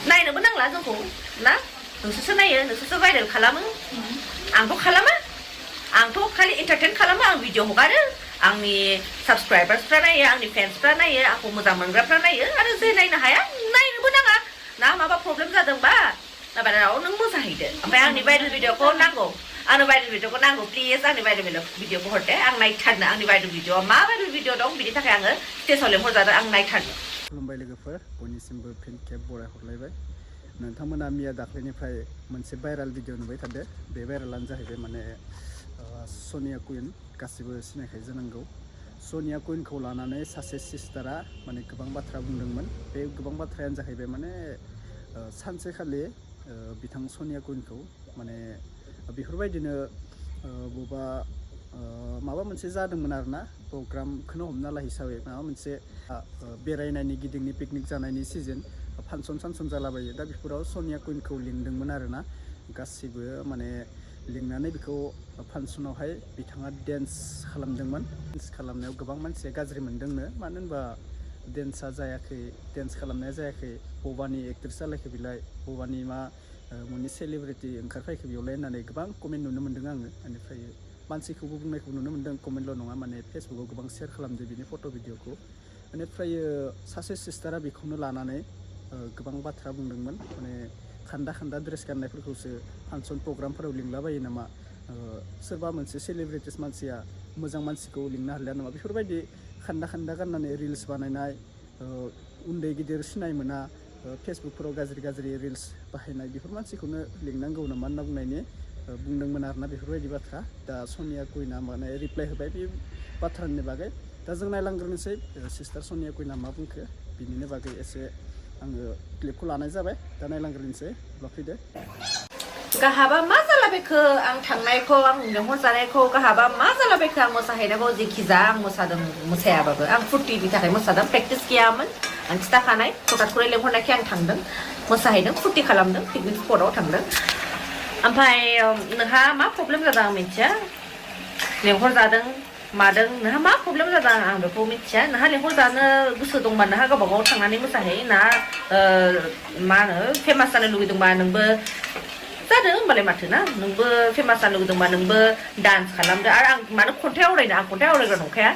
नायनोबो नांला जोंखौ ना नोंसोरसो नायो नोंसोरसो भाइरेल खालामो आंथ' खालामा आंथ' खालि एन्टारटेन खालामो आं भिडिअ हगारो आंनि साबस्क्राइबार्सफ्रा नायो आंनि फेन्सफ्रा नायो आंखौ मोजां मोनग्राफ्रा नायो आरो जे नायनो हाया नायनोबो नाङा ना माबा प्रब्लेम जादोंबा नाबाराव नों मोसाहैदो ओमफ्राय आंनि भाइरेल भिडिअखौ नांगौ आंनो भाइरेल भिडिअखौ नांगौ प्लिज आंनि भाइरेल भिडिअखौ हरदे आं नायथारनो आंनि भाइरेल भिडिअ मा भाइरेल भिडिअ दं बिनि थाखाय आङो स्टेजआव लेंहरजादों आं नायथारनो खुलुमबाय लोगोफोर बयनिसिमबो फिन खेब बराय हरलायबाय नोंथांमोना मिया दाख्लैनिफ्राय मोनसे भाइरेल भिडिअ नुबाय थादो बे भाइरेलानो जाहैबाय माने सनिया कुइन गासिबो सिनायखायो जानांगौ सनिया कुइनखौ लानानै सासे सिस्टारा माने गोबां बाथ्रा बुंदोंमोन बे गोबां बाथ्रायानो जाहैबाय माने सानसेखालि बिथां सनिया कुइनखौ माने बेफोरबायदिनो बबेबा माबा मोनसे जादोंमोन आरोना प्रग्रामखौनो हमना ला हिसाबै माबा मोनसे बेरायनायनि गिदिंनि पिकनिक जानायनि सिजन फांसन जालाबायो दा बेफोराव सनिया कुइनखौ लिंदोंमोन आरोना गासिबो माने लिंनानै बेखौ फांसनावहाय बिथाङा डेन्स खालामदोंमोन डेन्स खालामनायाव गोबां मानसिया गाज्रि मोनदोंनो मानो होनबा डेन्सआ जायाखै डेन्स खालामनाया जायाखै बबानि एक्ट्रेस जालायखो बिलाय बबानि मा मोनसे सेलिब्रिटि ओंखारफायखो बेयावलाय होननानै गोबां कमेन्ट नुनो मोन्दों आङो बेनिफ्राय मानसिखौबो बुंनायखौ नुनो मोन्दों कमेन्टल' नङा माने फेसबुकाव गोबां शेयार खालामदों बिनि फट' भिडिअखौ बेनिफ्राय सासे सिस्टारा बेखौनो लानानै गोबां बाथ्रा बुंदोंमोन माने खान्दा ड्रेस गाननायफोरखौसो फांसन प्रग्रामफोराव लिंलाबायो नामा सोरबा मोनसे सेलिब्रिटिस मानसिया मोजां मानसिखौ लिंनो हालिया नामा बेफोरबायदि खान्दा गाननानै रिल्स बानायनाय उन्दै गिदिर सिनाय मोना फेसबुकफोराव गाज्रि रिल्स बाहायनाय बेफोर मानसिखौनो लिंनांगौ नामा होनना बुंदोंमोन आरोना बेफोरबायदि बाथ्रा दा सनिया कुइना माने रिप्लाइ होबाय बे बाथ्रानि बागै दा जों नायलांग्रोनोसै सिस्टार सनिया कुइना मा बुंखो बिनिनो बागै एसे आङो क्लिपखौ लानाय जाबाय दा नायलांग्रोनोसै फैदो गाहाबा मा जालाबायखो आं थांनायखौ आं लेंहरजानायखौ गाहाबा मा जालाबायखो आं मोसाहैनांगौ जेखिजाया आं मोसादों मोसायाबाबो आं फुर्टिनि थाखाय मोसादों प्रेक्टिस गैयामोन आं खिथाखानाय हठाथखरै लेंहरनायखाय आं थांदों मोसाहैदों फुर्टि खालामदों पिकनिक स्पटआव थांदों ओमफ्राय नोंहा मा प्रब्लेम जादों आं मिथिया लेंहरजादों मादों नोंहा मा प्रब्लेम जादों आं बेखौ मिथिया नोंहा लेंहरजानो गोसो दंबा नोंहा गावबा गाव थांनानै मोसाहै ना मा होनो फेमास जानो लुगैदोंबा नोंबो जादों होमबालाय माथो ना नोंबो फेमास जानो लुगैदोंबा नोंबो डान्स खालामदो आरो आं मानो खन्थाइ आवरायनो आं खन्थाइ आवरायग्रा नंखाया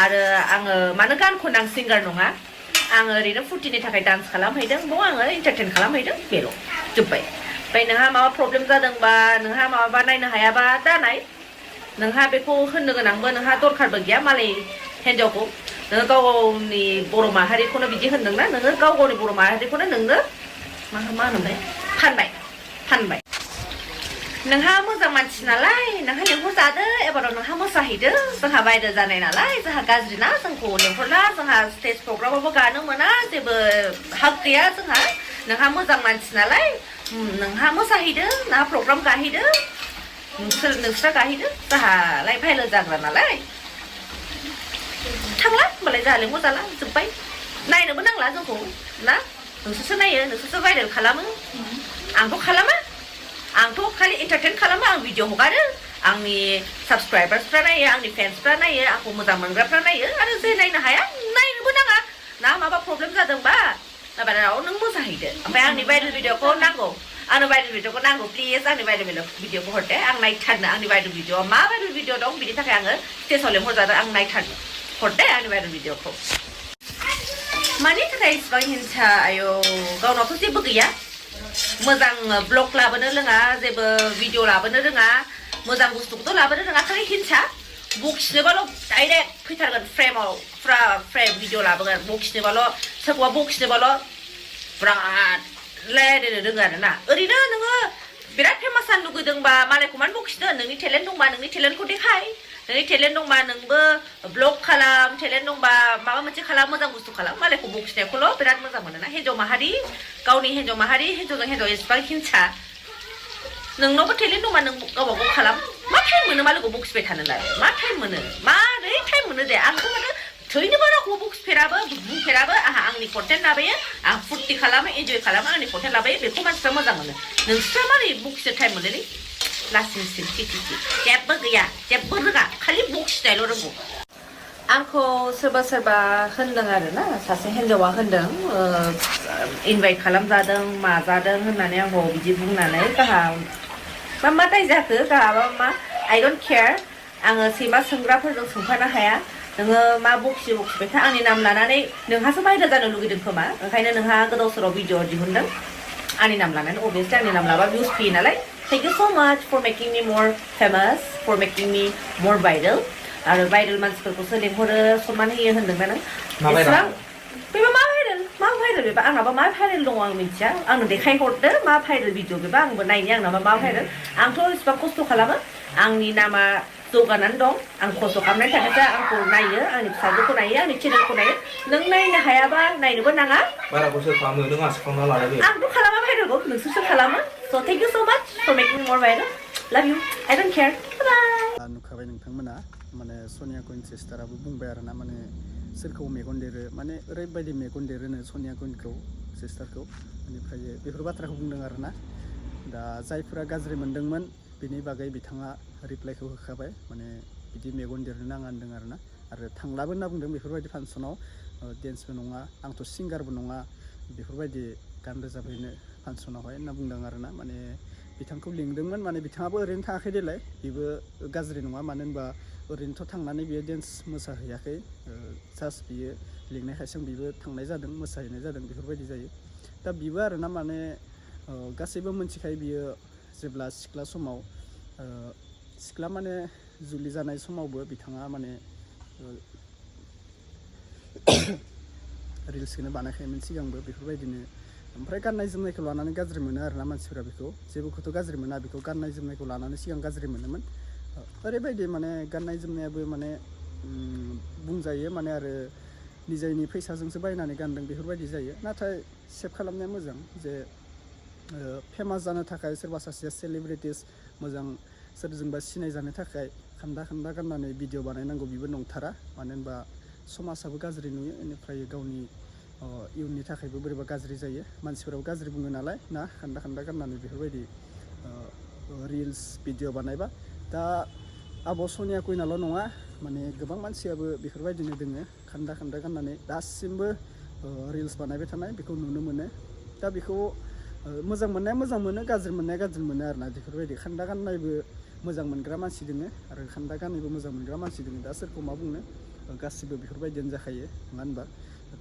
आरो आङो मानो गान खनो आं सिंगार नङा आङो ओरैनो फुर्टिनि थाखाय डान्स खालामहैदों बाव आङो एन्टारटेन खालामहैदों बेल' जोब्बाय ओमफ्राय नोंहा माबा प्रब्लेम जादोंबा नोंहा माबा नायनो हायाबा दानाय नोंहा बेखौ होननो गोनांबो नोंहा दरखारबो गैया मालाय हिन्जावखौ नोङो गाव गावनि बर' माहारिखौनो बिदि होनदोंना नोङो गाव गावनि बर' माहारिखौनो नोंनो मा होनोमोनलाय फानबाय नोंहा मोजां मानसि नालाय नोंहा लेंहरजादो एबाराव नोंहा मोसाहैदो जोंहा भाइरेल जानाय नालाय जोंहा गाज्रि ना जोंखौ लेंहरला जोंहा स्टेज प्रग्रामावबो गानो मोना जेबो हाक गैया जोंहा नोंहा मोजां मानसि नालाय नोंहा मोसाहैदो नोंहा प्रग्राम गाहैदो नोंस्रा गाहैदो जोंहालाय भाइरेल जाग्रा नालाय थांला होमबालाय जोंहा लेंहरजाला जोब्बाय नायनोबो नांला जोंखौ ना नोंसोरसो नायो नोंसोरसो भाइरेल खालामो आंथ' खालामा आंथ' खालि एन्टारटेन खालामो आं भिडिअ हगारो आंनि साबस्क्राइबार्सफ्रा नायो आंनि फेन्सफ्रा नायो आंखौ मोजां मोनग्राफ्रा नायो आरो जे नायनो हाया नायनोबो नाङा ना माबा प्रब्लेम जादोंबा नाबाराव नों मोसाहैदो ओमफ्राय आंनि भाइरेल भिडिअखौ नांगौ आंनो भाइरेल भिडिअखौ नांगौ प्लिज आंनि भाइरेल भिडिअखौ हरदे आं नायथारनो आंनि भाइरेल भिडिअ मा भाइरेल भिडिअ दं बिनि थाखाय आङो स्टेजआव लेंहरजादों आं नायथारनो हरदे आंनि भाइरेल भिडिअखौ मानि थाखाय इसिबां हिंसा आयौ गावनावथ' जेबो गैया मोजां ब्लग लाबोनो रोङा जेबो भिडिअ लाबोनो रोङा मोजां बुस्थुखौथ' लाबोनो रोङा खालि हिंसा बखिनोबाल' डाइरेक्ट फैथारगोन फ्रेम भिडिअ लाबोगोन बखिनोबाल' सोरखौबा बखिनोबाल' बिराद रायलायनो रोङो आरोना ओरैनो नोङो बिराद फेमास जानो लुगैदोंबा मालायखौ मानो बखिनो नोंनि टेलेन्ट दंबा नोंनि टेलेन्टखौ देखाय नोंनि टेलेन्ट दंबा नोंबो ब्लग खालाम टेलेन्ट दंबा माबा मोनसे खालाम मोजां बुस्थु खालाम मालायखौ बखिनायखौल' बिराद मोजां मोनोना हिन्जाव माहारि गावनि हिन्जाव माहारि हिन्जावजों हिन्जाव एसेबां हिंसा नोंनावबो टेलेन्ट दंबा नों गावबा गाव खालाम मा टाइम मोनो मालायखौ बखिबाय थानोलाय मा टाइम मोनो मारै टाइम मोनो दे आंथ' माने थैनोबो रावखौबो बखिफेराबो बुंफेराबो आंहा आंनि कन्टेन्ट लाबोयो आं फुर्टि खालामो इन्जय खालामो आंनि कन्टेन्ट लाबोयो बेखौ मानसिफ्रा मोजां मोनो नोंस्रा मारै बखिनो टाइम मोनोलै लासिं सिं जेबो गैया जेबो रोङा खालि बखिनायल' रोंगौ आंखौ सोरबा होनदों आरो ना सासे हिन्जावा होनदों इनभाइट खालामजादों माजादों होननानै आंखौ बिदि बुंनानै गाहा मा दाय जाखो गाहाबा मा आइ डन्ट केयार आङो सैमा सोंग्राफोरजों सोंफानो हाया नोङो मा बखिबाय था आंनि नाम लानानै नोंहासो भाइरेल जानो लुगैदों खोमा ओंखायनो नोंहा गोदाव सोराव भिडिअ दिहुनदों आंनि नाम लानानै अभियासलि आंनि नाम लाबा भिउस फैयो नालाय थेंक इउ स' माच फर मेकिं मी मर फेमास फर मेकिं मी मर भाइरेल आरो भाइरेल मानसिफोरखौसो लेंहरो सनमान होयो होनदोंना नों एसेबां बेबा मा भाइरेल बेबा आंनाबा मा भाइरेल दङ आं मिथिया आंनो देखायहरदो मा भाइरेल भिडिअ बेबा आंबो नायनि आंनाबा मा भाइरेल आंथ' एसेबां खस्थ' खालामो आंनि नामा जौगानानै दं आं खस्थ' खालामनायनि थाखायसो आंखौ नायो आंनि फिसाजोखौ नायो आंनि चेनेलखौ नायो नों नायनो हायाबा नायनोबो नाङा बाराखौ सोर खालामो नों आसि खालामना लादो आंथ' खालामा भाइरेलखौ नोंसोरसो खालामो स' थेंक इउ स' माच फर मेकिं मर भाइरेल लाभ इउ आइ डन्ट केयार बाय नुखाबाय नोंथांमोना माने सनिया कुइन सिस्टाराबो बुंबाय आरो ना माने सोरखौ मेगन देरो माने ओरैबायदि मेगन देरोनो सनिया कुइनखौ सिस्टारखौ बेनिफ्राय बेफोर बाथ्राखौ बुंदों आरो ना दा जायफोरा गाज्रि मोनदोंमोन बिनि बागै बिथाङा रिप्लाइखौ होखाबाय माने बिदि मेगन देरनो नाङा होनदों आरो थांलाबो होनना बुंदों बेफोरबायदि फांसनाव डेन्सबो नङा आंथ' सिंगारबो नङा बेफोरबायदि गान रोजाबहैनो फांसनावहाय होनना बुंदों आरो ना माने बिथांखौ लिंदोंमोन माने बिथाङाबो ओरैनो थाङाखै देलाय बेबो गाज्रि नङा मानो होनबा ओरैनोथ' थांनानै बियो डेन्स मोसाहैयाखै जास्ट बियो लिंनायखायसो बिबो थांनाय जादों मोसाहैनाय जादों बेफोरबायदि जायो दा बिबो आरो ना माने गासैबो मोनथिखायो बियो जेब्ला सिख्ला समाव सिख्ला माने जुलि जानाय समावबो बिथाङा माने रिल्सखौनो बानायखायोमोन सिगांबो बेफोरबायदिनो ओमफ्राय गाननाय जोमनायखौ लानानै गाज्रि मोनो आरोना मानसिफोरा बेखौ जेबोखौथ' गाज्रि मोना बेखौ गाननाय जोमनायखौ लानानै सिगां गाज्रि मोनोमोन ओरैबायदि माने गाननाय जोमनायाबो माने बुंजायो माने आरो निजायनि फैसाजोंसो बायनानै गानदों बेफोरबायदि जायो नाथाय सेभ खालामनाया मोजां जे फेमास जानो थाखाय सोरबा सासेया सेलिब्रिटिस मोजां सोरजोंबा सिनाय जानो थाखाय खान्दा गाननानै भिडिअ बानायनांगौ बेबो नंथारा मानो होनबा समाजाबो गाज्रि नुयो बेनिफ्राय गावनि इयुननि थाखायबो बोरैबा गाज्रि जायो मानसिफोराबो गाज्रि बुङो नालाय ना खान्दा गाननानै बेफोरबायदि रिल्स भिडिअ बानायबा दा आब' सनिया कुइनाल' नङा माने गोबां मानसियाबो बेफोरबायदिनो दोङो खान्दा गाननानै दासिमबो रिल्स बानायबाय थानाय बेखौ नुनो मोनो दा बेखौ मोजां मोननाया मोजां मोनो गाज्रि मोननाया गाज्रि मोनो आरोना बेफोरबायदि खान्दा गाननायबो मोजां मोनग्रा मानसि दोङो आरो खान्दा गाननायबो मोजां मोनग्रा मानसि दोङो दा सोरखौ मा बुंनो गासिबो बेफोरबायदियानो जाखायो नङा होनबा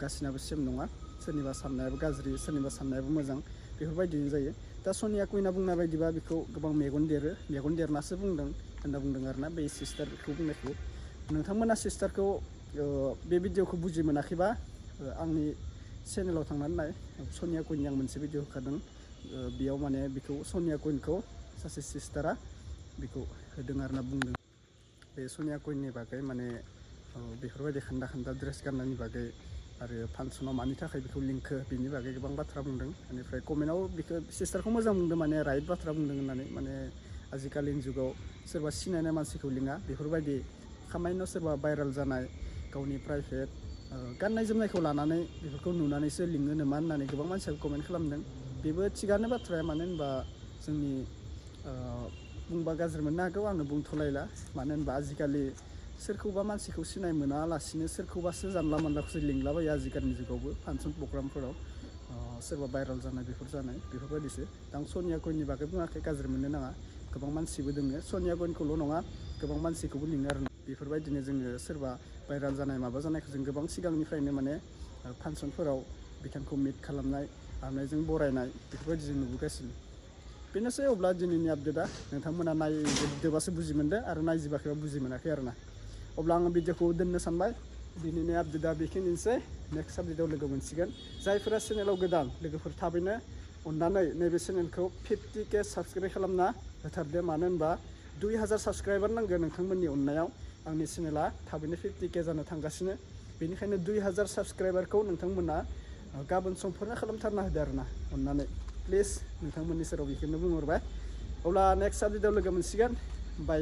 गासिनाबो सेम नङा सोरनिबा साननायाबो गाज्रि सोरनिबा साननायाबो मोजां बेफोरबायदिनो जायो दा सनिया कुइना बुंनाय बायदिबा बेखौ गोबां मेगन देरनासो होनना बुंदों आरोना बे सिस्टारखौ बुंनायखौ नोंथांमोना सिस्टारखौ बे भिडिअखौ बुजि मोनाखैबा आंनि चेनेलाव थांनानै नाय सनिया कुइननि आं मोनसे भिडिअ होखादों बेयाव माने बेखौ सनिया कुइनखौ सासे सिस्टारा बेखौ होदों आरोना बुंदों बे सनिया कुइननि बागै माने बेफोरबायदि खान्दा ड्रेस गाननायनि बागै आरो फांसनाव मानि थाखाय बेखौ लिंखो बिनि बागै गोबां बाथ्रा बुंदों बेनिफ्राय कमेन्टआव बेखौ सिस्टारखौ मोजां बुंदों माने राइट बाथ्रा बुंदों होननानै माने आजिखालिनि जुगाव सोरबा सिनायनाय मानसिखौ लिङा बेफोरबायदि खामानियाव सोरबा भाइरेल जानाय गावनि प्राइभेट गाननाय जोमनायखौ लानानै बेफोरखौ नुनानैसो लिङो नामा होननानै गोबां मानसिया कमेन्ट खालामदों बेबो थिगानो बाथ्राया मानो होनबा जोंनि बुंबा गाज्रि मोननो हागौ आङो बुंथ'लायला मानो होनबा आजिखालि सोरखौबा मानसिखौ सिनाय मोनालासिनो सोरखौबासो जानला मानलाखौसो लिंलाबायो आजिखालिनि जुगावबो फांसन प्रग्रामफोराव सोरबा भाइरेल जानाय बेफोरबायदिसो आं सनिया कुइननि बागै बुङाखै गाज्रि मोननो नाङा गोबां मानसिबो दोङो सनिया कुइनखौल' नङा गोबां मानसिखौबो लिङो आरो बेफोरबायदिनो जोङो सोरबा भाइरेल जानाय माबा जानायखौ जों गोबां सिगांनिफ्रायनो माने फांसनफोराव बिथांखौ मिट खालामनाय आरनायजों बरायनाय बेफोरबायदि जों नुबोगासिनो बेनोसै अब्ला दिनैनि आपडेटआ नोंथांमोना नायजोबदोबासो बुजि मोनदो आरो नायजोबाखैबा बुजि मोनाखै आरोना अब्ला आङो भिडिअखौ दोननो सानबाय दिनैनि आपडेटआ बेखिनिसै नेक्स्ट आपडेटआव लोगो मोनसिगोन जायफोरा चेनेलाव गोदान लोगोफोर थाबैनो अननानै नैबे चेनेलखौ 50K साबस्क्राइब खालामना होथारदो मानो होनबा 2000 साबस्क्राइबार नांगौ नोंथांमोननि अननायाव आंनि चेनेला थाबैनो 50K जानो थांगासिनो बेनिखायनो 2000 साबस्क्राइबारखौ नोंथांमोना गाबोन समफोरनो खालामथारना होदो आरोना अननानै प्लिज नोंथांमोननि सेराव बेखौनो बुंहरबाय अब्ला नेक्स्ट आपडेटआव लोगो मोनसिगोन बाय